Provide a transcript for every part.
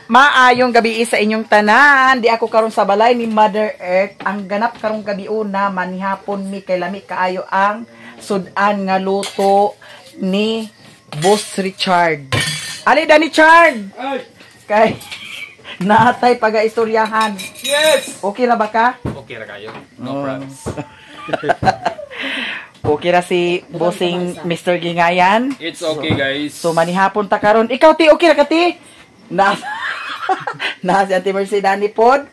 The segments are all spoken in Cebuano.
Maayong gabi sa inyong tanan. Di ako karon sa balay ni Mother Earth. Ang ganap karong gabi una, manihapon mi kay lami kaayo ang sudan nga luto ni Boss Richard. Ali da ni Chard. Ay! Kay naatay pagaistoryahan. Yes! Okay ra ba ka? Okay ra kayo. No problems. Okay ra si Bossing Mr. Gingayan. It's okay, guys. So manihapon ta karon. Ikaw ti, okay ra ka ti? Na na si Auntie Mercy Dani pod.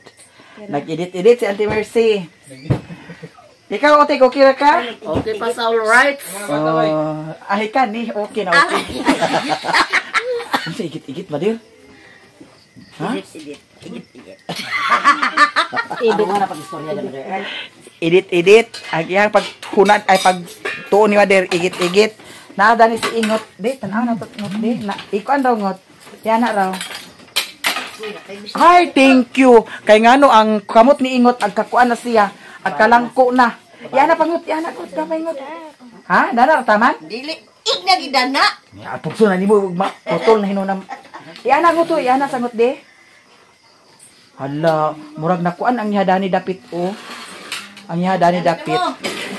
Nag-edit-edit si Auntie Mercy. Ikaw ote, okay ra ka? Okay pa sa all right. Oh, ay ka ni, okay na okay. Unsa igit-igit ba dir? Ha? Edit, edit, edit. Edit na pag-istorya na Mother. Edit-edit. Ang iyang paghunan ay pagtuon ni Mader, igit-igit. Naa ni si Ingot. Di, tanaw na to ngot di. Na, ikuan raw ngot. Yana raw. Ay, thank you. Kay ngano ang kamot ni Ingot agkakuan na siya. Agkalangko na. Yana pangot, yana ngot gamay ngot. Ha? Dana ra taman? Dili, igna gidana. Ya, pugso na nimo ma putol na hinunam. Yana ngot to, yana sangot di. Hala, murag nakuan ang ihadani dapit o. Ang ihadani dapit.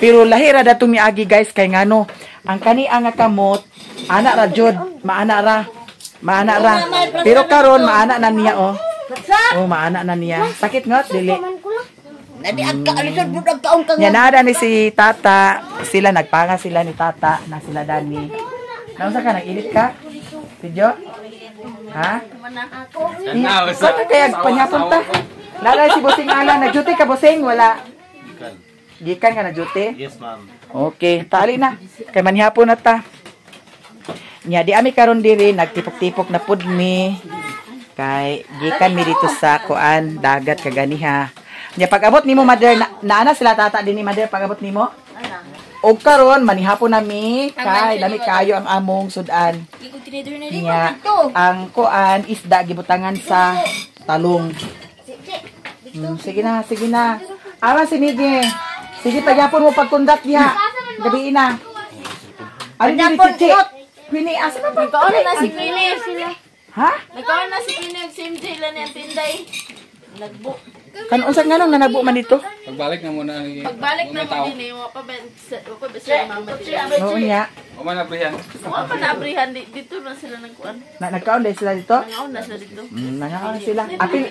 Pero lahi ra datong miagi guys kay ngano, ang kani ang nga kamot, ana ra jud, maana ra. Maana ra. Pero karon maana na niya oh. Oh, maana na niya. Sakit ngot dili. Nadi agka alisod bud agkaon ka Nya nada ni si Tata, sila nagpanga sila ni Tata na sila Dani. Naunsa ka nag-init ka? Video? Ha? Tanaw, Kaya kaya panyapon ta. Nalay si Bossing Alan, nag-duty ka Bossing? Wala. Gikan ka na duty? Yes, ma'am. Okay, tali na. Kay manihapon na ta. Nya di ami karon diri nagtipok-tipok na pud mi. Kay gikan mi dito sa kuan dagat kaganiha. Nya pag-abot nimo mother na, naana sila tata dinhi mother pag-abot nimo. Og karon manihapon na mi kay lami kayo ang among sudan. Nya ang kuan isda gibutangan sa talong. Sige na, sige na. Awa si Miggy. Sige, pagyapon mo pagkundat diha. Gabi na. Ari dili Pagyapon, chichi. ngot. Queenie, asa man pa? Nagkaon na si Queenie sila. Ha? Nagkaon na si Queenie same day lang ni Tinday. Nagbo. Kan unsa nga nang nanagbo man dito? Pagbalik na muna ang Pagbalik na mga mo tao. din eh, wa pa ba sila mama dila. Oo niya. O man abrihan. Wa pa na abrihan dito na sila nagkuan. Na nagkaon dahil sila dito? Nangaon na sila dito. Nangaon sila. Apil.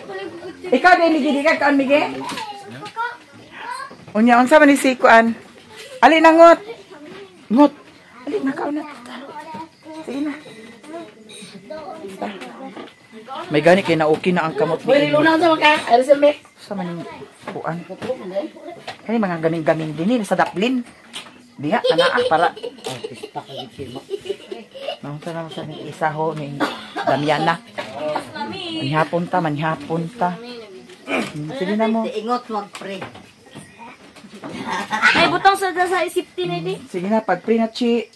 Ikaw din Miggy, di ka kaon Miggy? Unya unsa man ni si kuan? Ali na ngot. Ngot. Ali na kaon na. Sige na. May gani kay na okay na ang kamot ni. Pwede luna sa maka. Ay sa me. Sa man kuan. Kani mga gaming-gaming din eh, sa daplin. Diha ana para. Naunsa na sa ni isa ho ni Damiana. Manihapon ta, manihapon ta. Sige na mo. Ingot magpre. Ay butang sa sa isip tin di. Sige na, pag-pray na, Chi.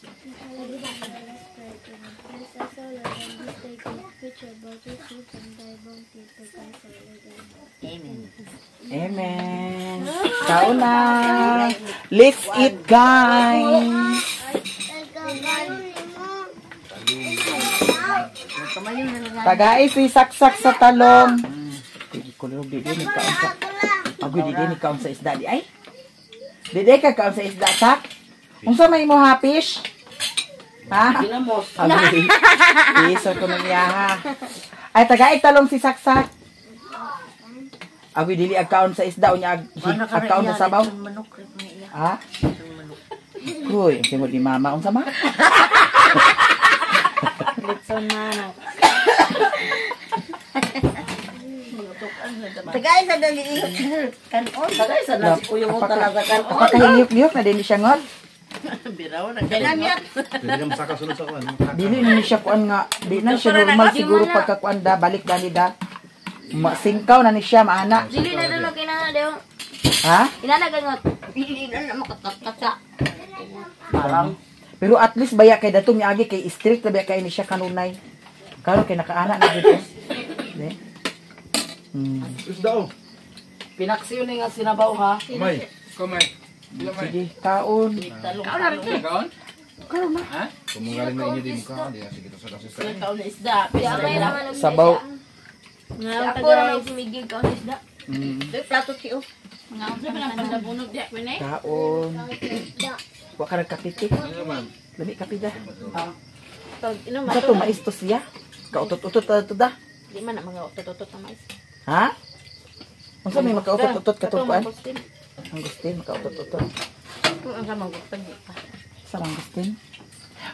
Amen. Amen. Kaon na. Let's eat, guys. Tagay si saksak sa talong. Sige, kulog di di kaon sa. Agoy di di kaon sa isda di ay. Di di ka kaon sa isda sak. Unsa may mo hapish? Ha? Ginamos. Agoy. Iso ko nang iyaha. Ay tagay talong si saksak. Agoy dili ag kaon sa isda unya ag kaon sa sabaw. Ha? Kuy, ang tingod ni mama unsa ma? Litson manok. Tagay sa dali ingot kanon. Tagay sa nasi kuyo mo talaga kanon. Apakahiliyok-liyok na din siya ngon. Biraw na Dinamit. Pwede ka masaka sunod sa kuan. Dili na ni siya kuan nga, di na siya normal siguro pagkakuan da, balik dali da. Singkaw na ni siya maana. Dili na dalo kay nana daw. Ha? Inana gangot. Dili na makakakasa. Parang. Pero at least baya kay datong niagi kay strict na baya kay ni siya kanunay. Karon kay nakaana na dito. Ne? Isda oh. Pinaksiw ni nga sinabaw ha. Kamay. Kamay. Kamay. Sige, kaon. Kaon? Karon na. Ha? Kumugaling na inyo di mukha. Di na sige to sa kasi. Kaon na isda. Sabaw. Ako ra sumigil ka isda. Plato tiyo. Mga unsa pa nang pandabunog diha ko ni? Kaon. Wa ka nagkape te. Lami kape da. Pag inom Unsa to mais to siya? Kautot-utot ta to da. Di man na mga utot-utot na mais. Ha? Unsa may makautot-utot katong kuan? Mangustin. Ang gustin makautot-utot. Kung ang mangustin di pa. Sa mangustin.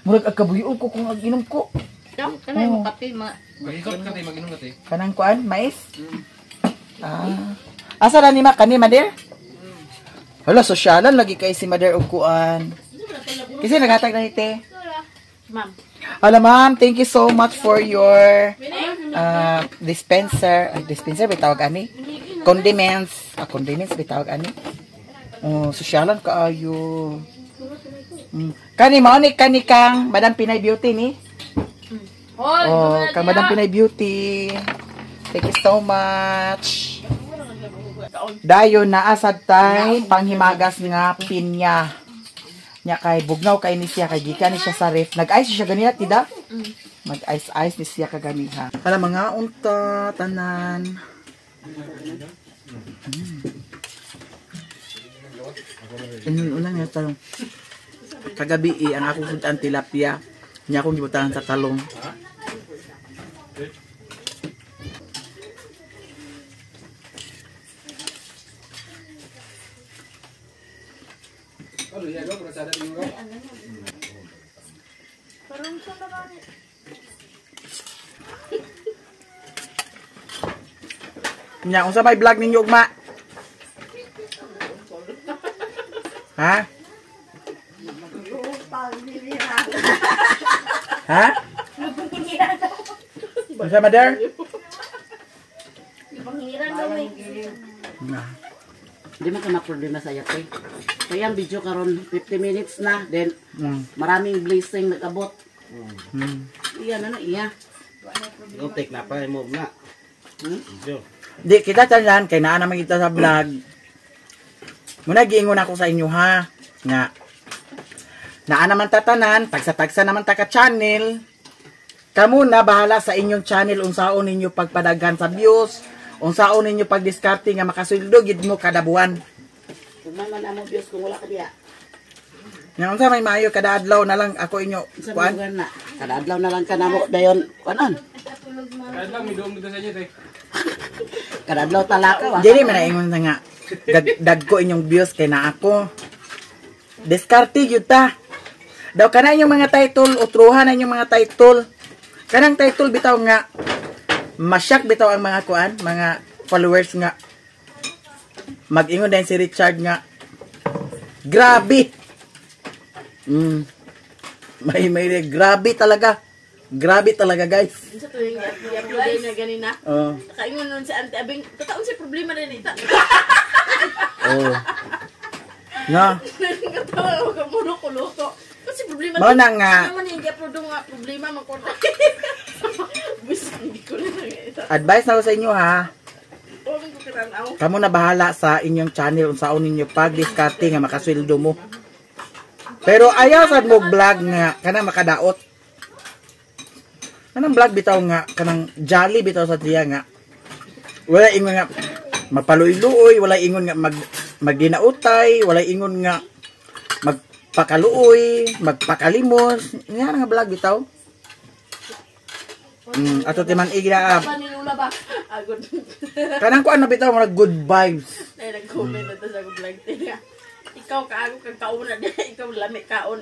Murag agkabuyo ko kung ag-inom ko. No, Kanay mo kape ma. Maghikot ka tayo, mag-inom ka tayo. Kanang kuan, mais? Ah. Asa na ni ma kani mader? Hala, sosyalan lagi kay si Mother og kuan. Kasi naghatag na ni te. Ma'am. Hala ma'am, thank you so much for your dispenser. Ay, dispenser ba tawag ani? Condiments. Ah, condiments ba tawag ani? Oh, sosyalan kaayo. Kani mao ni kani kang Madam Pinay Beauty ni. Oh, kang Madam Pinay Beauty. Thank you so much. Dayon naa sad tay panghimagas nga pinya. Nya kay bugnaw kay ni siya kay gikan ni siya sa ref. Nag-ice siya ganina tida. Mag-ice-ice ni siya kaganiha. Hala mga unta tanan. Inun nga talong. Kagabi eh, ang akong sudan tilapia. Nya akong gibutangan sa talong. Ano, iya, go, pero sada tingin ko. Nya unsa may vlog ninyo ugma? Ha? Ha? Unsa mother? Panghiran daw eh. Na. Di man ka ma-problema sa iyo te. Kaya ang video karon 50 minutes na then maraming blessing nag-abot. Iya na na iya. Don't take na pa move na. Video. Di kita tanan kay naa naman kita sa vlog. Muna giingon ako sa inyo ha nga naa naman tatanan, tagsa-tagsa naman ta ka channel. Kamo na bahala sa inyong channel unsaon ninyo pagpadaghan sa views, unsaon ninyo pagdiskarte nga makasweldo gid mo kada buwan. Kung man man amo views kung wala ka diya. Nga unsa may maayo kada adlaw na lang ako inyo Sa kuan. lugar na. Kada adlaw na lang ka namo dayon kuanon. Kahit lang, may doong dito sa inyo tayo. Kada adlaw talakaw. Dili man na ingon na nga dagko inyong views kay na ako. Diskarte gyud ta. Daw kana inyong mga title, utruhan na inyong mga title. Kanang title bitaw nga masyak bitaw ang mga kuan, mga followers nga mag-ingon din si Richard nga grabe. May grabe talaga. Grabe talaga, guys. Unsa to yung i-upload na ganina? Oh. Nakaingon nun si Ante Abing, totoo si problema rin ita. Oh. Nga. Nagkatawa ako ka muro ko luto. Kasi problema. Mao na nga. Ano man yung i-upload nga problema man ko. Bus hindi ko na ita. Advice na ko sa inyo ha. Huwag ko kinanaw. Kamo na bahala sa inyong channel unsaon ninyo pag-diskarte nga makasweldo mo. Pero ayaw sad mo vlog nga kanang makadaot. Kanang vlog bitaw nga kanang jolly bitaw sa tiya nga. Wala ingon nga mapaluy-luoy, wala ingon nga magdinautay, wala ingon nga magpakaluoy, magpakalimos. Nga nga vlog bitaw. Ato ti man igla Pa ni Lula ba? Agod. Kanang kuan na bitaw mga good vibes. Ay, nag-comment na to sa akong vlog tiya. Ikaw kaago kang kauna niya, ikaw lami kaon.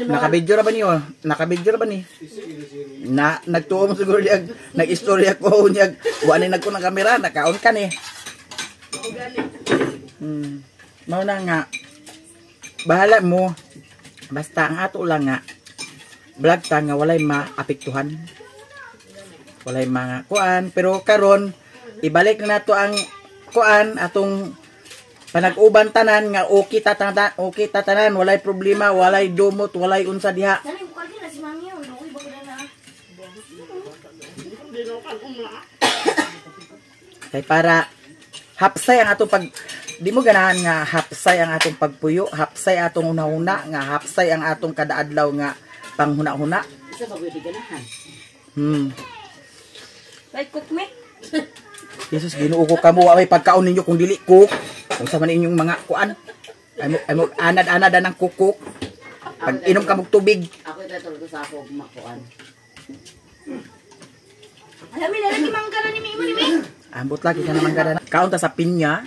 Nakabidyo ra ba niyo? Nakabidyo ra ba ni? Na nagtuo mo siguro niya, nag-istorya ko niya. Wa ni nagko ng kamera, nakaon ka ni. O gani. Mao na nga. Bahala mo. Basta ang ato lang nga vlog ta nga walay maapektuhan. Walay mga kuan, pero karon ibalik na nato ang kuan atong panag-uban tanan nga okay tatanan, okay tatanan, walay problema, walay dumot, walay unsa diha. Kay para hapsay ang atong pag di mo ganahan nga hapsay ang atong pagpuyo, hapsay atong hunahuna, nga hapsay ang atong kadaadlaw nga panghuna-huna. Isa pa pwede ganahan. Like cook me. Jesus, Ginoo ko kamo wa may pagkaon ninyo kung dili cook. Kung sa man inyong mga kuan. Ay mo ay mo anad-anad ang kukuk. Pag inom ka mog tubig. Ako ito ko sa ako makuan. Alam mi lagi mangga na ni mi mo ni mi. Ambot lagi ka naman gada. Kaon ta sa pinya.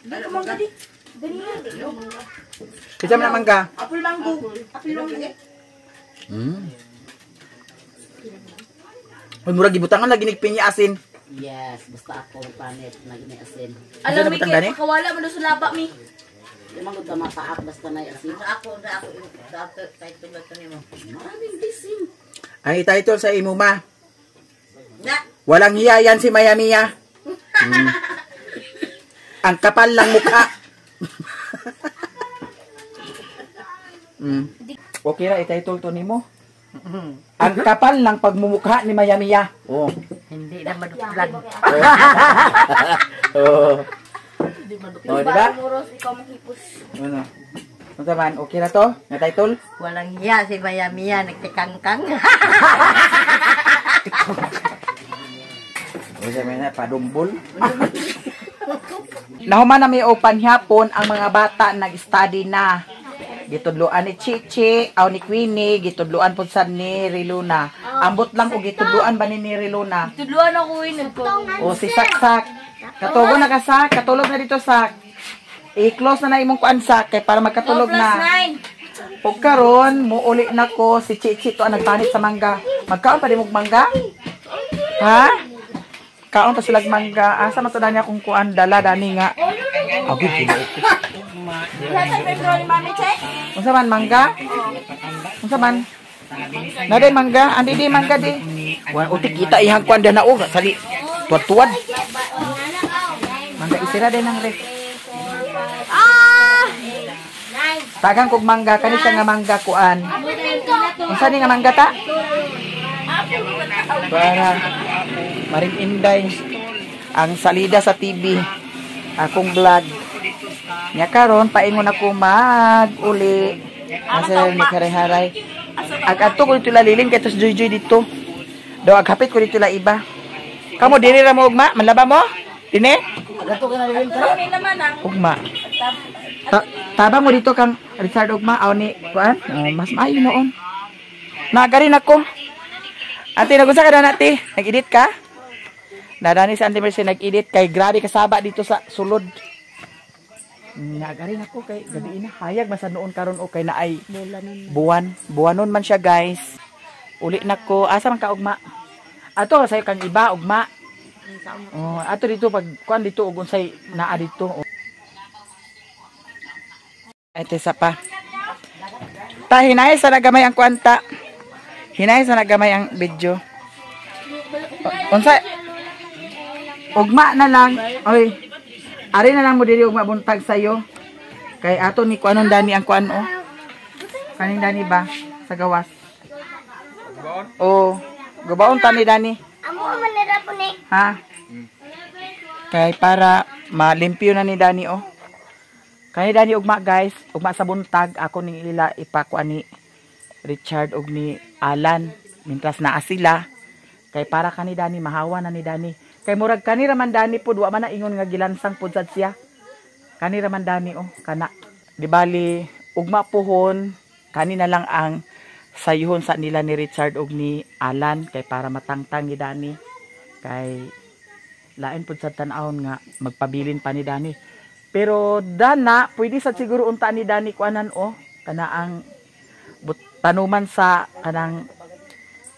Dali mangga di. Dali na. Kinsa man ang mangga? Apple mango. Apple mango. Uy, murag gibutangan lagi nig pinya asin. Yes, basta ako panit nagni asin. Alam mi Ano butang dani? kay pakawala man do sa laba mi. Di man gud mapaak basta nay asin. Ako na ako dato title ba to nimo? Maraming blessing. Ang ititle sa imo ma. Na. Walang hiya yan si Maya Mia. Ang kapal lang mukha. Okay ra ititle to nimo. Ang kapal ng pagmumukha ni Maya Mia. Oh. Hindi na maduplan. Oh. Oh, di ba? Muros ikaw maghipos. Ano? Ano man, okay na to? Nga title? Walang hiya si Maya Mia nagtikangkang. O sa na, padumbol. Nahuman na may open hapon, ang mga bata nag-study na. Gitudloan ni Chichi, aw ni Queenie, gitudloan pud sad ni Riluna. Ambot lang og gitudloan ba ni Riluna? Tudluan ako eh nagko. O si Saksak. Katugo na ka Sak, katulog na dito Sak. I-close na na imong kuan Sak kay para magkatulog Plus na. 9. Ug karon muuli na ko si Chichi to ang nagpanit sa mangga. Magkaon pa di mo og mangga? Ha? Kaon pa sila og mangga. Asa man to dani akong kuan dala dani nga. Agud Ginoo ko. Sa Pedro ni Mami Che. Unsa man mangga? Unsa man? Naday mangga, andi di mangga di. Wa uti kita ihang kuan dana og sali tuwad-tuwad. Mangga isira din ang ref. Ah! Tagang kog mangga kani siya nga mangga kuan. Unsa ni nga mangga ta? Para Maring Inday ang salida sa TV akong vlog. Nya karon paingon ako mag uli. Nasa ni Kareharay. Ag adto ko dito lalilin kay tos Joy Joy dito. Daw aghapit ko dito la iba. Kamo diri ra mo ugma, manlaba mo? Dine? Gato ka na rin ka. Ni naman ang Ugma. Taba mo dito kang Richard ugma aw ni kuan? Oh, mas maayo noon. Nagarin ako. Ate, nagunsa ka na ate? Nag-edit ka? Nadani si Ate Mercy nag-edit kay grabe kasaba dito sa sulod. Nagarin ako kay gabi na hayag man sa noon karon o kay naay buwan. Buwanon man siya, guys. Uli na ko. Asa man ka ugma? Ato sayo kang iba ugma. Oh, ato dito pag kuan dito og unsay naa dito. Oh. Ay, sa pa. Ta hinay sa nagamay ang kuanta. Hinay sa nagamay ang video. Unsa ugma na lang. Oy. Ari na lang mo diri ugma buntag sayo. Kay ato ni kuanon dani ang kuan oh. Kaning dani ba sa gawas? Oh, gubaon ta ni dani. Amo man nila po ni. Ha? Kay para malimpyo na ni Dani oh. Kay Dani ugma guys, ugma sa buntag ako ning ila ipakuan ni Richard og ni Alan mintras naa sila. Kay para kani Dani mahawa na ni Dani. Kay murag kani ra man Dani pud wa man na ingon nga gilansang pud sad siya. Kani ra man Dani oh kana. Di bali ugma puhon kani na lang ang sayuhon sa nila ni Richard og ni Alan kay para matangtang ni Dani. Kay lain pud sa tan-awon nga magpabilin pa ni Dani. Pero dana pwede sa siguro unta ni Dani kuanan oh kana ang tanuman sa kanang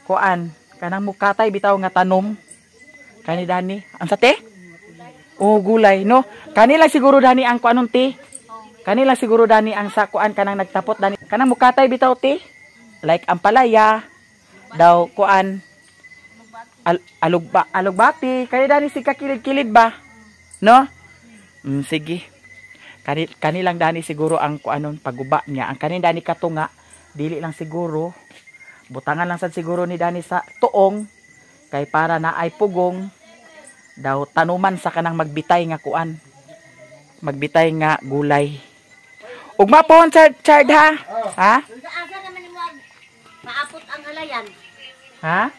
kuan kanang mukatay bitaw nga tanom kani Dani. Ang sa te? Oh, gulay no. Kani lang siguro Dani ang kuanon te. Kani lang siguro Dani ang sa kuan kanang nagtapot Dani. Kanang mukatay bitaw te. Like ampalaya daw kuan alugbati kaya dani si kakilid-kilid ba no? Sige, kani lang dani siguro ang kuanon paguba niya. Ang kani dani katunga dili lang siguro butangan lang sad siguro ni dani sa tuong kay para na ay pugong daw tanuman sa kanang magbitay nga kuan magbitay nga gulay. Ugma pohon chard ha? Ha? Unsa asa naman nimo maapot ang halayan? Ha?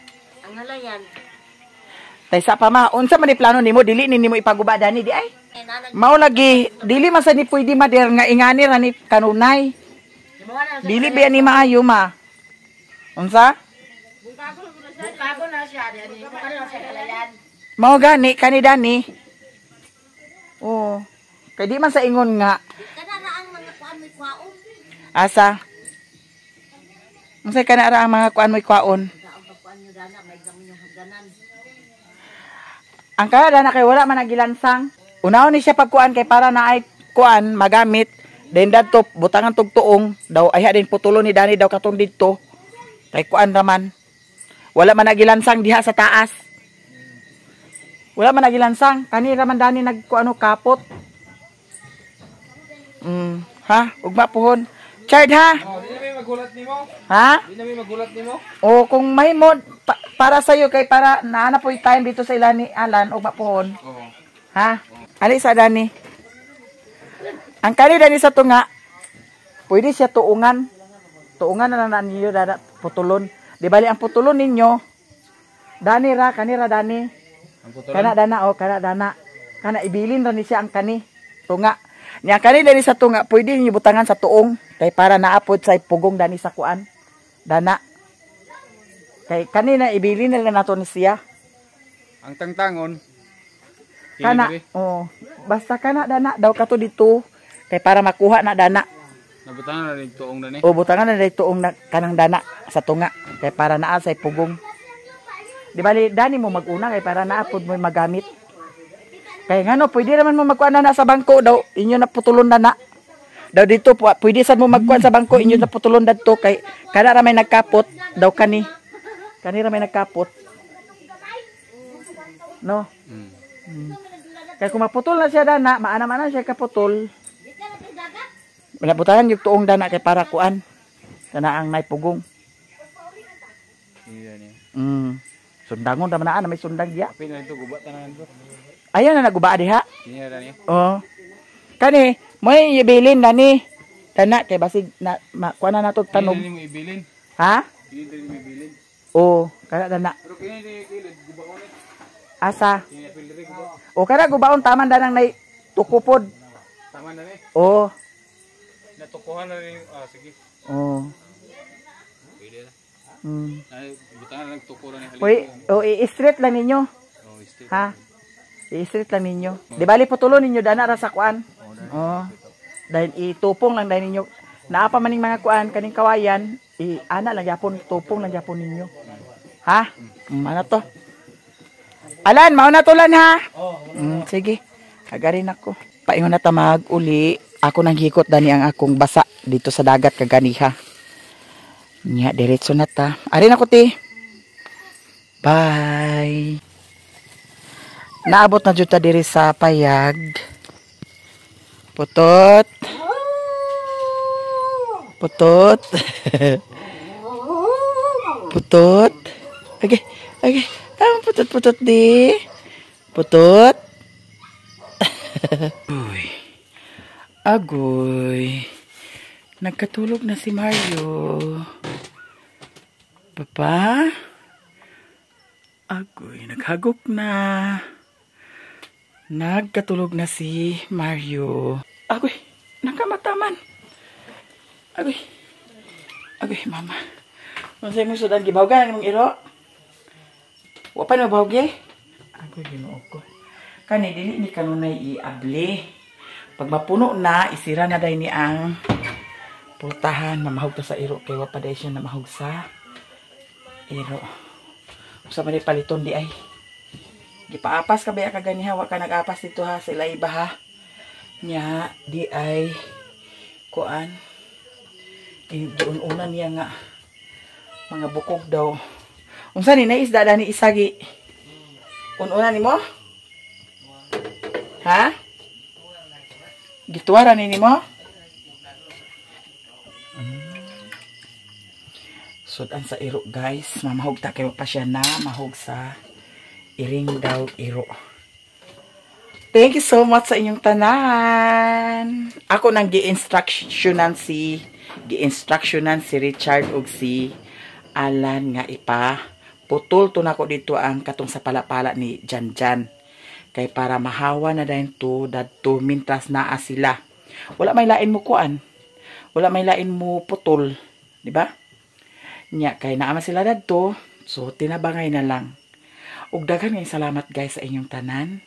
Ang halayan. Taysa pa ma, unsa man ni plano nimo dili ni nimo ipaguba dani di ay? Mao lagi dili man sa ni pwede mader nga ingani ra ni kanunay. Dili ba ni maayo ma? Unsa? Bukago na siya dani. Bukago na siya halayan. Mao gani kani dani. Oo. Kay di man sa ingon nga Kana na ang mga kuan may kwaon. Asa? Unsay kana ra ang mga kuan mo'y kwaon? Ang pagkuan nyo dana, may gamon yung hagdanan. Ang kana na kay wala man nagilansang. Unahon ni siya pagkuan kay para na ay kuan magamit. Then dadto butangan tug tuong daw ayha din putulo ni Dani daw katong didto. Kay kuan raman. Wala man nagilansang diha sa taas. Wala man nagilansang. Kani raman Dani nagkuano kapot. Ha, ugma puhon. Chard ha? Oh, di na may magulat nimo. Ha? Di na may magulat nimo. O kung may mod para sa iyo kay para naana po yung time dito sa ilan ni Alan ugma puhon. Oo. Ha? Ali sa dani. Ang kani dani sa tunga, pwede siya tuungan. Tuungan na lang na ninyo dada putulon. Di bali ang putulon ninyo, dani ra kani ra dani. Ang putulon. Kana dana o kana dana. Kana ibilin ra ni siya ang kani tunga. Nya kani dani sa tunga pwede ninyo butangan sa tuong kay para naapod sa pugong dani sa kuan. Dana. Kay kani na ibilin na lang nato ni siya. Ang tangtangon. Kana, oh, basta kana dana daw kato dito kay para makuha na dana. Nabutangan na rin tuong dani. O butangan na dito tuong na kanang dana sa tunga kay para naa say pugong. Di bali dani mo maguna kay para naapod mo magamit. Kay ngano pwede raman mo magkuan na sa bangko daw inyo na putulon na na. Daw dito pwede sad mo magkuan sa bangko inyo na putulon dadto kay kana ra may nagkapot daw kani. Kani ra may nagkapot. No. Kay kung maputol na siya dana, maana man na siya kaputol. Nabutangan yung tuong dana kay para kuan. Kana ang naipugong. Sundangon ra man na may sundang diya. Apil na ito, guba tanan ito. Ayan na naguba diha. Kini ra ni. Oh. Kani, mo ibilin nani. Dana kay basig na kuan na nato tanom. Kini mo ibilin. Ha? Kini dili mo ibilin. Oh, kana dana. Pero kini dili kilid guba ko ni. Asa? Kini apil diri guba. O kana gubaon taman danang nay tukupod. Tama na ni. Oh. Natukuhan na rin. Ah, sige. Oh. Pwede na. Ay, butangan lang tuko ra ni halin. Uy, oh, i-straight lang ninyo. Oh, straight. Ha? I-straight lang ninyo. Di bali putulon ninyo dana ra sa kuan. Oh. Dahil itupong lang dahil ninyo. Naa pa maning mga kuan kaning kawayan, i-ana lang gyapon, tupong lang gyapon ninyo. Ha? Ano to? Alan, mauna to lan ha. Sige. Agarin ako. Paingon na ta mag-uli. Ako nang hikot dani ang akong basa dito sa dagat kaganiha. Nya, diretso na ta. Arin ako ti. Bye. Naabot na jud ta diri sa payag. Putot. Putot. Putot. Okay. Okay. Tama putot-putot di. Putot. Uy. Agoy. Nagkatulog na si Mario. Papa? Agoy, naghagok na. Nagkatulog na si Mario. Agoy, nakamataman. Agoy. Agoy, mama. Unsay mo sudan gibawgan nimong iro? Wa pa na bawge? Agoy, Ginoo ko. Kani dili ni kanunay iabli. Pag mapuno na, isira na day ni ang pultahan. Mamahog ta sa iro kay wa pa day siya namahog sa iro. Usa man paliton di ay. Gipaapas ka ba ka ganiha, wa ka nag-apas dito ha sa iba ha. Nya di ay kuan. Giun-una niya nga mga bukog daw. Unsa ni na isda dani isagi? Un-una nimo? Ha? Gituara ni nimo? Sudan sa iro guys, mamahog ta kay pa siya na mahog sa iring daw iro. Thank you so much sa inyong tanan. Ako nang gi-instructionan si Richard ug si Alan nga ipa Putol to nako dito ang katong sa palapala ni Jan Jan. Kay para mahawa na dayon to dadto mintras naa sila. Wala may lain mo kuan. Wala may lain mo putol, di ba? Nya kay naa man sila dadto, so tinabangay na lang. Ug daghan kayong salamat, guys, sa inyong tanan.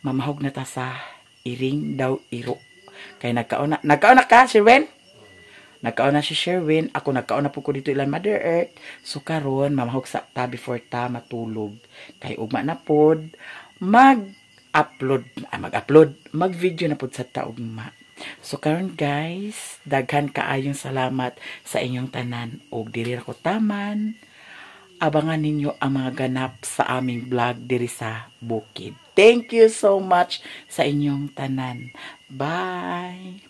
Mamahog na ta sa iring daw iro. Kay nagkaon na, nagkaon na ka, Sherwin? Nagkaon na si Sherwin. Ako, nagkaon na po ko dito ilan Mother Earth. So karon mamahog sa ta before ta matulog. Kay ugma na pod mag-upload, ah, mag-upload, mag-video na pod sa ta ugma. So karon, guys, daghan kaayong salamat sa inyong tanan ug diri ra ko taman. Abangan ninyo ang mga ganap sa aming vlog diri sa bukid. Thank you so much sa inyong tanan. Bye!